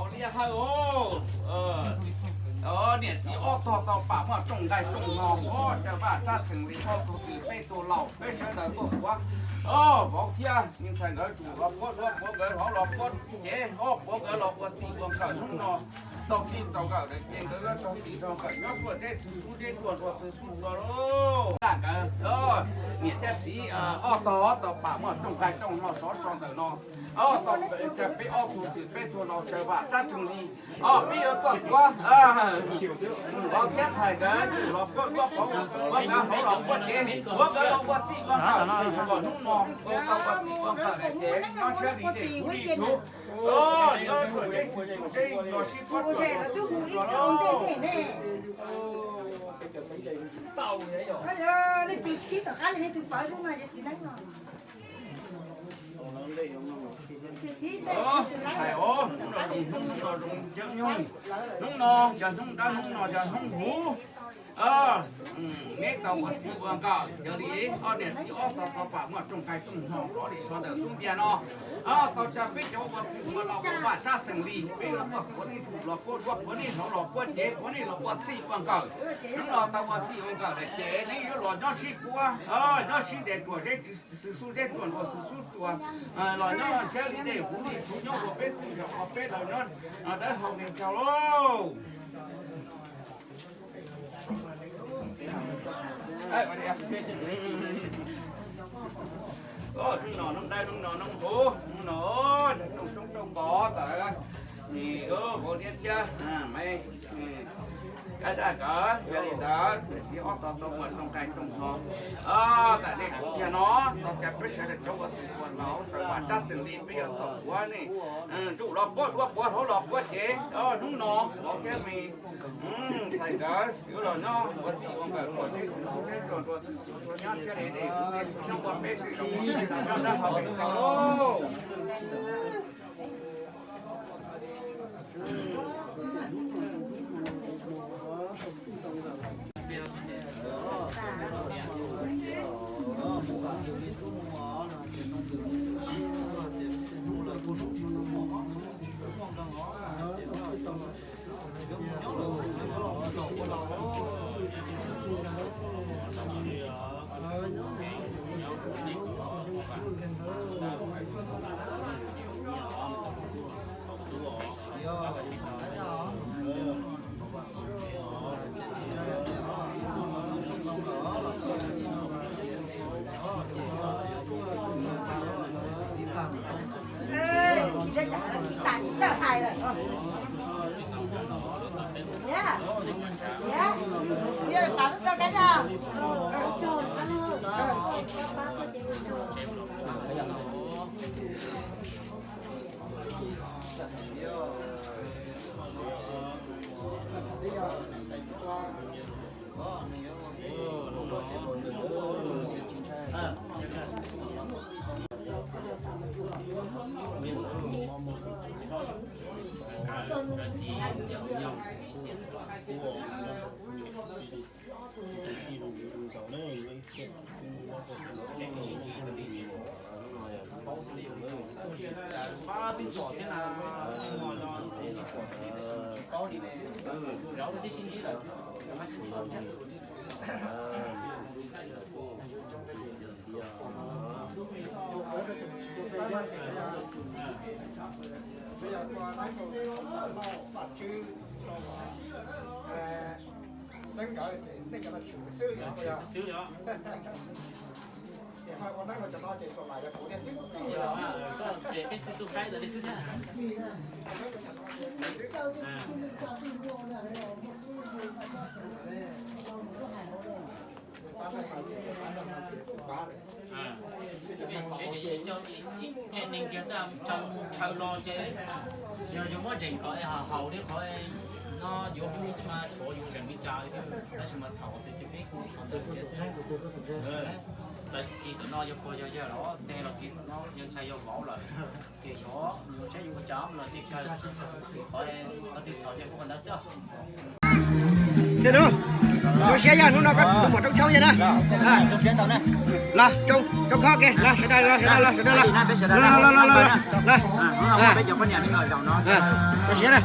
Liab Hawj, niam txiv ob tog tau pam muaj rooj nqaij rooj hno, ob tsav vaj tsab xeem li, ob tug txiv peb tug laus peb sawv daws tuaj puav. Vauv thiab me ntxhais nkawd tsum los puab duab, puav nkawd hauv los puab cev, ob puav nkawd los ua txij ua nkawm hnub no. Tau txij tau nkawm lawm ces nkawd yuav rau txij rau nkawm nyob tuaj zeb xwm xub zeb tuaj nrua xwm xub rua lauj. Nkawd niam thiab txiv ob tog tau pam muaj rooj nqaij rooj hno sov so ntawm no. Ob tog peb ob tug txiv peb tug laus tsav vaj tsab xeem li, peb yuav tuaj puav. Vauv thiab ntxhais nkawd tsum los puab duab, puab nkawd hauv los puab cev, puab nkawd los ua txij ua nkawm kom hnub no tau ua txij ua nkawm lawm ces nyob ntshiab li dej kuv li txhuv. Nyob ruam zeb xwm xub zeb los sib puab tuaj rua xwm xub rua lauj. Ntxhais os, hnub no zoo hnub, hnub no zoo nyoog, hnub no yog hnub dawb, hnub no yog hnub huv. Neb tau ua txij ua nkawm, yog li ob niam txiv ob tog tau pam muaj rooj nqaij rooj hno rov li sov ntawm xub ntiag no. Tau tsa peb cov ua txij ua nkawm ua vaj tsab xeem li, peb yuav tuaj puav neb tsum los puab duab, puav neb hauv los puab cev, puav neb los ua txij ua nkawm. Hnub no tau ua txij ua nkawm lawm ces neb yuav los nyob sib puab, nyob sib ntes ruam zeb xwm xub zeb tuaj nrua xwm xub rua, los nyob ntshiab li dej kuv li txhuv nyob ua peb txwj zos ua peb laus nyob dawb hau li caug lauj. Hnub no hnub dawb, hnub no hnub huv, hnub no rooj soob rooj kos tawm, vauv thiab thiab me kab daj nkawd, yog li ntawd niam txiv ob tog tau muaj rooj nqaij rooj hno tawm nej tsum tiag no, tau cas peb sawv daws cov ua txij ua laus tsav vaj tsab xeem li peb yuav tau puav nej tsum los puab duab, puab hauv los puab cev. Hnub no vauv thiab me ntxhais nkawd yuav los nyob ua txij ua nkawm rua zeb xwm xub zeb tuaj nrua xwm xub rua nyob ntshiab li dej kuv li txhuv nyob ua peb txwj zos ua peb laus nyob dawb hau li caug lauj. Xeeb nkawd nej cov no tshwm xwb yog. Ua neeb no cov no ces xuas lam yog kuv thiab xwb. Tsev neeg kiag xwb, tsaws mus tsaws los ces yog yuav muab zeem kom haus li qhov no yuav hu xwb mas tshuav yus zeem li cas li thiab, tab sis mas txhaum tias peb kuj qhov ntawd kiag xwb. Lawv kis tom no yog puas yog yawg los teg los kis tom no yog ntxhais yog vauv lawm, ces xyov yus saib yus ua cas los ces kawg, qhov twg txhaum ces hu qhov ntawd xwb. Zoo siab yog hnub no koj tus muam rooj tshoob yog na. Los, rooj khob ke, los sawv daws, los sawv daws, los sawv daws, los, los, los, los, los, los, los. Zoo siab na.